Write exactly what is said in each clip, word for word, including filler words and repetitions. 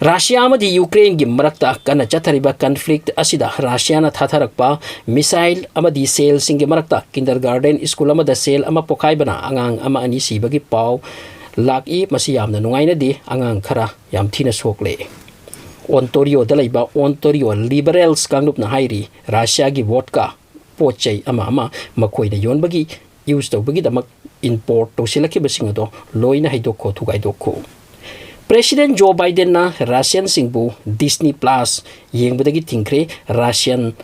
Russia ꯑꯃꯗꯤ ꯌꯨꯀ꯭ꯔꯦꯟꯒꯤ ꯃꯔꯛꯇ ꯀꯟꯅ ꯆꯠꯊꯔꯤꯕ conflict ꯑꯁꯤꯗ ꯔꯥꯁꯤꯌꯥꯅ ꯊꯥꯊꯔꯛꯄ missile ꯑꯃꯗꯤ cellꯁꯤꯡꯒꯤ ꯃꯔꯛꯇ kindergarten school ꯑꯃꯗ cell ꯑꯃ ꯄꯣꯈꯥꯏꯕꯅ ꯑꯉꯥꯡ ꯑꯃ ꯑꯅꯤ ꯁꯤꯕꯒꯤ ꯄꯥꯎ ꯂꯥꯛꯏ꯫ ꯃꯁꯤ ꯌꯥꯝꯅ ꯅꯨꯡꯉꯥꯏꯅꯗꯦ꯫ ꯑꯉꯥꯡ ꯈꯔ ꯌꯥꯝ ꯊꯤꯅ ꯁꯣꯛꯂꯦ꯫ ꯑꯣꯟꯇꯣꯔꯤꯌꯣꯗ ꯂꯩꯕ ꯑꯣꯟꯇꯣꯔꯤꯌꯣ Liberals ꯀꯥꯡꯂꯨꯞꯅ ꯍꯥꯏꯔꯤ, ꯔꯥꯁꯤꯌꯥꯒꯤ vodka, ꯄꯣꯠ ꯆꯩ ꯑꯃ ꯑꯃ ꯃꯈꯣꯏꯅ ꯌꯣꯟꯕꯒꯤ use ꯇꯧꯕꯒꯤꯗꯃꯛ import ꯇꯧꯁꯤꯜꯂꯛꯈꯤꯕꯁꯤꯡ ꯑꯗꯣ ꯂꯣꯏꯅ ꯍꯩꯗꯣꯛꯈꯣ, ꯊꯨꯒꯥꯏꯗꯣꯛꯈꯣ꯫ President Joe Bidenꯅ Russianꯁꯤꯡꯕꯨ Disney Plus ꯌꯦꯡꯕꯗꯒꯤ ꯊꯤꯡꯈ꯭ꯔꯦ꯫ Russian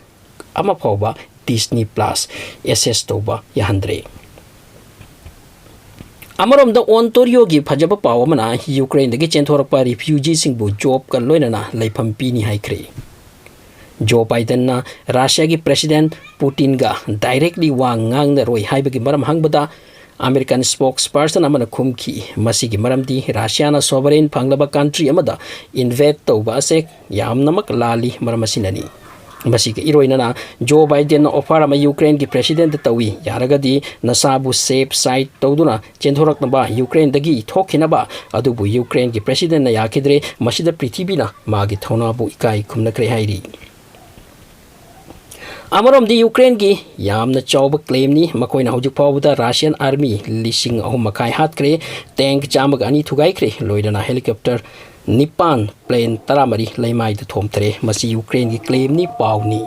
ꯑꯃ ꯐꯥꯎꯕ Disney Plus access ꯇꯧꯕ ꯌꯥꯍꯟꯗ꯭ꯔꯦ꯫ ꯑꯃꯔꯣꯝꯗ ꯑꯣꯟꯇꯣꯔꯤꯌꯣꯒꯤ ꯐꯖꯕ ꯄꯥꯎ ꯑꯃꯅ ꯌꯨꯀ꯭ꯔꯦꯟꯗꯒꯤ ꯆꯦꯟꯊꯣꯔꯛꯄ refugeeꯁꯤꯡꯕꯨ jobꯀ ꯂꯣꯏꯅꯅ ꯂꯩꯐꯝ ꯄꯤꯅꯤ ꯍꯥꯏꯈ꯭ꯔꯦ꯫ ꯖꯣ ꯕꯥꯏꯗꯟꯅ ꯔꯥꯁꯤꯌꯥꯒꯤ President ꯄꯨꯇꯤꯟꯒ directly ꯋꯥ ꯉꯥꯡꯅꯔꯣꯏ ꯍꯥꯏꯕꯒꯤ ꯃꯔꯝ ꯍꯪꯕꯗ, American spokesperson ꯑꯃꯅ ꯈꯨꯝꯈꯤ, "ꯃꯁꯤꯒꯤ ꯃꯔꯝꯗꯤ ꯔꯥꯁꯤꯌꯥꯅ sovereign ꯐꯪꯂꯕ country ꯑꯃꯗ invade ꯇꯧꯕ ꯑꯁꯦ ꯌꯥꯝꯅꯃꯛ ꯂꯥꯜꯂꯤ꯫ ꯃꯔꯝ ꯑꯁꯤꯅꯅꯤ꯫" ꯃꯁꯤꯒ ꯏꯔꯣꯏꯅꯅ ꯖꯣ ꯕꯥꯏꯗꯦꯟꯅ offer ꯑꯃ ꯌꯨꯀ꯭ꯔꯦꯟꯒꯤ Presidentꯇ ꯇꯧꯏ, "ꯌꯥꯔꯒꯗꯤ ꯅꯁꯥꯕꯨ safe side ꯇꯧꯗꯨꯅ ꯆꯦꯟꯊꯣꯔꯛꯅꯕ ꯌꯨꯀ꯭ꯔꯦꯟꯗꯒꯤ ꯊꯣꯛꯈꯤꯅꯕ꯫" ꯑꯗꯨꯕꯨ ꯌꯨꯀ꯭ꯔꯦꯟꯒꯤ Presidentꯅ ꯌꯥꯈꯤꯗ꯭ꯔꯦ꯫ ꯃꯁꯤꯗ ꯄ꯭ꯔꯤꯊꯤꯕꯤꯅ ꯃꯥꯒꯤ ꯊꯧꯅꯥꯕꯨ ꯏꯀꯥꯏ ꯈꯨꯝꯅꯈ꯭ꯔꯦ ꯍꯥꯏꯔꯤ꯫ ꯑꯃꯔꯣꯝꯗꯤ ꯌꯨꯀ꯭ꯔꯦꯟꯒꯤ ꯌꯥꯝꯅ ꯆꯥꯎꯕ claimꯅꯤ꯫ ꯃꯈꯣꯏꯅ ꯍꯧꯖꯤꯛ ꯐꯥꯎꯕꯗ Russian army ꯂꯤꯁꯤꯡ ꯑꯍꯨꯝ ꯃꯈꯥꯏ ꯍꯥꯠꯈ꯭ꯔꯦ, tank ꯆꯥꯝꯃꯒ ꯑꯅꯤ ꯊꯨꯒꯥꯏꯈ꯭ꯔꯦ, ꯂꯣꯏꯅꯅ helicopter ꯅꯤꯄꯥꯟ, plane ꯇꯔꯥꯃꯔꯤ ꯂꯩꯃꯥꯏꯗ ꯊꯣꯝꯊꯔꯦ꯫ ꯃꯁꯤ ꯌꯨꯀ꯭ꯔꯦꯟꯒꯤ claimꯅꯤ, ꯄꯥꯎꯅꯤ꯫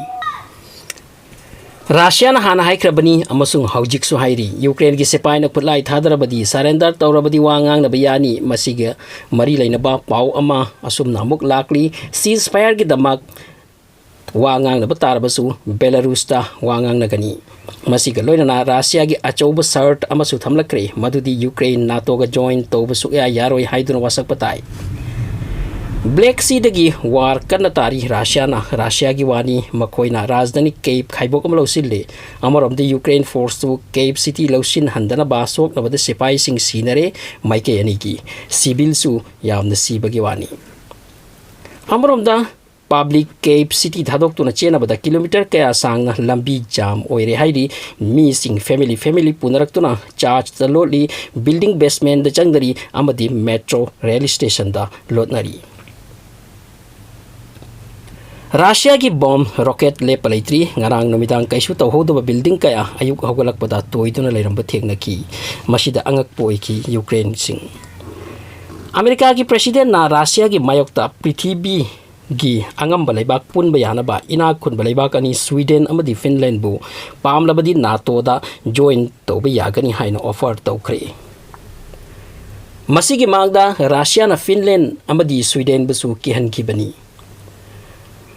ꯔꯥꯁꯤꯌꯥꯅ ꯍꯥꯟꯅ ꯍꯥꯏꯈ꯭ꯔꯕꯅꯤ ꯑꯃꯁꯨꯡ ꯍꯧꯖꯤꯛꯁꯨ ꯍꯥꯏꯔꯤ, ꯌꯨꯀ꯭ꯔꯦꯟꯒꯤ ꯁꯤꯄꯥꯏꯅ ꯈꯨꯠꯂꯥꯏ ꯊꯥꯗꯔꯕꯗꯤ, surrender ꯇꯧꯔꯕꯗꯤ ꯋꯥ ꯉꯥꯡꯅꯕ ꯌꯥꯅꯤ꯫ ꯃꯁꯤꯒ ꯃꯔꯤ ꯂꯩꯅꯕ ꯄꯥꯎ ꯑꯃ ꯑꯁꯨꯝꯅ ꯑꯃꯨꯛ ꯂꯥꯛꯂꯤ, ceasefireꯒꯤꯗꯃꯛ ꯋꯥ ꯉꯥꯡꯅꯕ ꯇꯥꯔꯕꯁꯨ Belarusꯇ ꯋꯥ ꯉꯥꯡꯅꯒꯅꯤ꯫ ꯃꯁꯤꯒ ꯂꯣꯏꯅꯅ ꯔꯥꯁꯤꯌꯥꯒꯤ ꯑꯆꯧꯕ shirt ꯑꯃꯁꯨ ꯊꯝꯂꯛꯈ꯭ꯔꯦ, ꯃꯗꯨꯗꯤ ꯌꯨꯀ꯭ꯔꯦꯟ NATOꯒ join ꯇꯧꯕ ꯁꯨꯛꯌꯥ ꯌꯥꯔꯣꯏ ꯍꯥꯏꯗꯨꯅ ꯋꯥꯁꯛꯄ ꯇꯥꯏ꯫ Black Seaꯗꯒꯤ war ꯀꯟꯅ ꯇꯥꯔꯤ ꯔꯥꯁꯤꯌꯥꯅ꯫ ꯔꯥꯁꯤꯌꯥꯒꯤ ꯋꯥꯅꯤ, ꯃꯈꯣꯏꯅ ꯔꯥꯖꯙꯥꯅꯤ Kyiv ꯈꯥꯏꯕꯣꯛ ꯑꯃ ꯂꯧꯁꯤꯜꯂꯦ꯫ ꯑꯃꯔꯣꯝꯗ ꯌꯨꯀ꯭ꯔꯦꯟ forceꯇꯨ Kyiv city ꯂꯧꯁꯤꯟꯍꯟꯗꯅꯕ ꯁꯣꯛꯅꯕꯗ ꯁꯤꯐꯥꯏꯁꯤꯡ ꯁꯤꯅꯔꯦ꯫ ꯃꯥꯏꯀꯩ ꯑꯅꯤꯒꯤ civilꯁꯨ ꯌꯥꯝꯅ ꯁꯤꯕꯒꯤ ꯋꯥꯅꯤ꯫ ꯑꯃꯔꯣꯝꯗ public Kyiv city ꯊꯥꯗꯣꯛꯇꯨꯅ ꯆꯦꯟꯅꯕꯗ kilometre ꯀꯌꯥ ꯁꯥꯡꯅ ꯂꯝꯕꯤ jam ꯑꯣꯏꯔꯦ ꯍꯥꯏꯔꯤ꯫ ꯃꯤꯁꯤꯡ family family ꯄꯨꯅꯔꯛꯇꯨꯅ churchꯇ ꯂꯣꯠꯂꯤ, building basementꯗ ꯆꯪꯅꯔꯤ ꯑꯃꯗꯤ metro rail stationꯗ ꯂꯣꯠꯅꯔꯤ꯫ ꯔꯁꯤꯌꯥꯒꯤ ꯕꯣꯝ ꯔꯣꯀꯦꯠ ꯂꯦꯞꯄ ꯂꯩꯇ꯭ꯔꯤ꯫ ꯉꯔꯥꯡ ꯅꯨꯃꯤꯗꯥꯡ ꯀꯩꯁꯨ ꯇꯧꯍꯧꯗꯕ ꯕꯤꯜꯗꯤꯡ ꯀꯌꯥ ꯑꯌꯨꯛ ꯍꯧꯒꯠꯂꯛꯄꯗ ꯇꯣꯏꯗꯨꯅ ꯂꯩꯔꯝꯕ ꯊꯦꯡꯅꯈꯤ꯫ ꯃꯁꯤꯗ ꯑꯉꯛꯄ ꯑꯣꯏꯈꯤ ꯌꯨꯀ꯭ꯔꯦꯟꯁꯤꯡ꯫ ꯑꯃꯦꯔꯤꯀꯥꯒꯤ ꯄ꯭ꯔꯦꯁꯤꯗꯦꯟꯅ ꯔꯁꯤꯌꯥꯒꯤ ꯃꯥꯌꯣꯛꯇ ꯄ꯭ꯔꯤꯊꯤꯕꯤꯒꯤ ꯑꯉꯝꯕ ꯂꯩꯕꯥꯛ ꯄꯨꯟꯕ ꯌꯥꯅꯕ ꯏꯅꯥꯛ ꯈꯨꯟꯕ ꯂꯩꯕꯥꯛ ꯑꯅꯤ ꯁ꯭ꯋꯤꯗꯦꯟ ꯑꯃꯗꯤ ꯐꯤꯟꯂꯦꯟꯕꯨ ꯄꯥꯝꯂꯕꯗꯤ ꯅꯥꯇꯣꯗ ꯖꯣꯏꯟ ꯇꯧꯕ ꯌꯥꯒꯅꯤ ꯍꯥꯏꯅ ꯑꯣꯐꯔ ꯇꯧꯈ꯭ꯔꯦ꯫ ꯃꯁꯤꯒꯤ ꯃꯥꯡꯗ ꯔꯁꯤꯌꯥꯅ ꯐꯤꯟꯂꯦꯟ ꯑꯃꯗꯤ ꯁ꯭ꯋꯤꯗꯦꯟꯕꯨꯁꯨ ꯀꯤꯍꯟꯈꯤꯕꯅꯤ꯫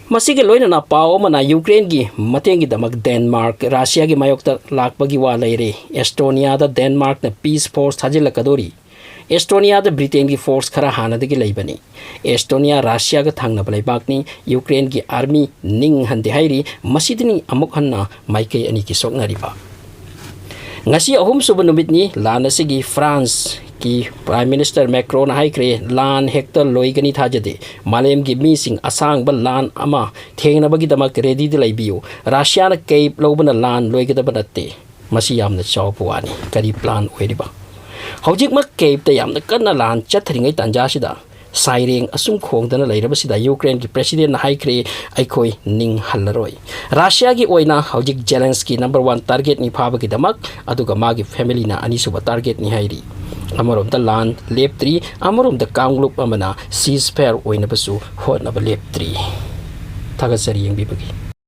ꯃꯁꯤꯒ ꯂꯣꯏꯅꯅ ꯄꯥꯎ ꯑꯃꯅ ꯌꯨꯀ꯭ꯔꯦꯟꯒꯤ ꯃꯇꯦꯡꯒꯤꯗꯃꯛ ꯗꯦꯟꯃꯥꯔꯛ ꯔꯁꯤꯌꯥꯒꯤ ꯃꯥꯌꯣꯛꯇ ꯂꯥꯛꯄꯒꯤ ꯋꯥ ꯂꯩꯔꯦ꯫ ꯑꯦꯁꯇꯣꯅꯤꯌꯥꯗ ꯗꯦꯟꯃꯥꯔꯛꯅ ꯄꯤꯁ ꯐꯣꯔꯁ ꯊꯥꯖꯤꯜꯂꯛꯀꯗꯧꯔꯤ꯫ ꯑꯦꯁꯇꯣꯅꯤꯌꯥꯗ ꯕ꯭ꯔꯤꯇꯦꯟꯒꯤ ꯐꯣꯔꯁ ꯈꯔ ꯍꯥꯟꯅꯗꯒꯤ ꯂꯩꯕꯅꯤ꯫ ꯑꯦꯁꯇꯣꯅꯤꯌꯥ ꯔꯁꯤꯌꯥꯒ ꯊꯪꯅꯕ ꯂꯩꯕꯥꯛꯅꯤ꯫ ꯌꯨꯀ꯭ꯔꯦꯟꯒꯤ ꯑꯥꯔꯃꯤ ꯅꯤꯡꯍꯟꯗꯦ ꯍꯥꯏꯔꯤ꯫ ꯃꯁꯤꯗꯅꯤ ꯑꯃꯨꯛ ꯍꯟꯅ ꯃꯥꯏꯀꯩ ꯑꯅꯤꯒꯤ ꯁꯣꯛꯅꯔꯤꯕ꯫ ꯉꯁꯤ ꯑꯍꯨꯝꯁꯨꯕ ꯅꯨꯃꯤꯠꯅꯤ ꯂꯥꯟ ꯑꯁꯤꯒꯤ꯫ ꯐ꯭ꯔꯥꯟꯁꯀꯤ ꯄ꯭ꯔꯥꯏꯝ ꯃꯤꯅꯤꯁꯇꯔ ꯃꯦꯀ꯭ꯔꯣꯟꯅ ꯍꯥꯏꯈ꯭ꯔꯦ, "ꯂꯥꯟ ꯍꯦꯛꯇ ꯂꯣꯏꯒꯅꯤ ꯊꯥꯖꯗꯦ꯫ ꯃꯥꯂꯦꯝꯒꯤ ꯃꯤꯁꯤꯡ ꯑꯁꯥꯡꯕ ꯂꯥꯟ ꯑꯃ ꯊꯦꯡꯅꯕꯒꯤꯗꯃꯛ ꯔꯦꯗꯤꯗ ꯂꯩꯕꯤꯌꯨ꯫ ꯔꯁꯤꯌꯥꯅ ꯀꯦꯞ ꯂꯧꯕꯅ ꯂꯥꯟ ꯂꯣꯏꯒꯗꯕ ꯅꯠꯇꯦ꯫" ꯃꯁꯤ ꯌꯥꯝꯅ ꯆꯥꯎꯕ ꯋꯥꯅꯤ꯫ ꯀꯔꯤ ꯄ꯭ꯂꯥꯟ ꯑꯣꯏꯔꯤꯕ? ꯍꯧꯖꯤꯛꯃꯛ ꯀꯦꯞꯇ ꯌꯥꯝꯅ ꯀꯟꯅ ꯂꯥꯟ ꯆꯠꯊꯔꯤꯉꯩ ꯇꯥꯟꯖꯥꯁꯤꯗ ꯁꯥꯏꯔꯦꯡ ꯑꯁꯨꯝ ꯈꯣꯡꯗꯅ ꯂꯩꯔꯕꯁꯤꯗ ꯌꯨꯀ꯭ꯔꯦꯟꯒꯤ ꯄ꯭ꯔꯦꯁꯤꯗꯦꯟꯅ ꯍꯥꯏꯈ꯭ꯔꯦ, "ꯑꯩꯈꯣꯏ ꯅꯤꯡꯍꯜꯂꯔꯣꯏ꯫" ꯔꯁꯤꯌꯥꯒꯤ ꯑꯣꯏꯅ ꯍꯧꯖꯤꯛ ꯖꯦꯂꯦꯟꯁꯀꯤ ꯅꯝꯕꯔ ꯋꯥꯟ ꯇꯥꯔꯒꯦꯠꯅꯤ ꯐꯥꯕꯒꯤꯗꯃꯛ, ꯑꯗꯨꯒ ꯃꯥꯒꯤ ꯐꯦꯃꯤꯂꯤꯅ ꯑꯅꯤꯁꯨꯕ ꯇꯥꯔꯒꯦꯠꯅꯤ ꯍꯥꯏꯔꯤ꯫ ꯑꯃꯔꯣꯝꯗ ꯂꯥꯟ ꯂꯦꯞꯇ꯭ꯔꯤ, ꯑꯃꯔꯣꯝꯗ ꯀꯥꯡꯂꯨꯞ ꯑꯃꯅ ꯁꯤꯖ ꯐꯥꯌꯔ ꯑꯣꯏꯅꯕꯁꯨ ꯍꯣꯠꯅꯕ ꯂꯦꯞꯇ꯭ꯔꯤ꯫ ꯊꯥꯒꯠꯆꯔꯤ ꯌꯦꯡꯕꯤꯕꯒꯤ꯫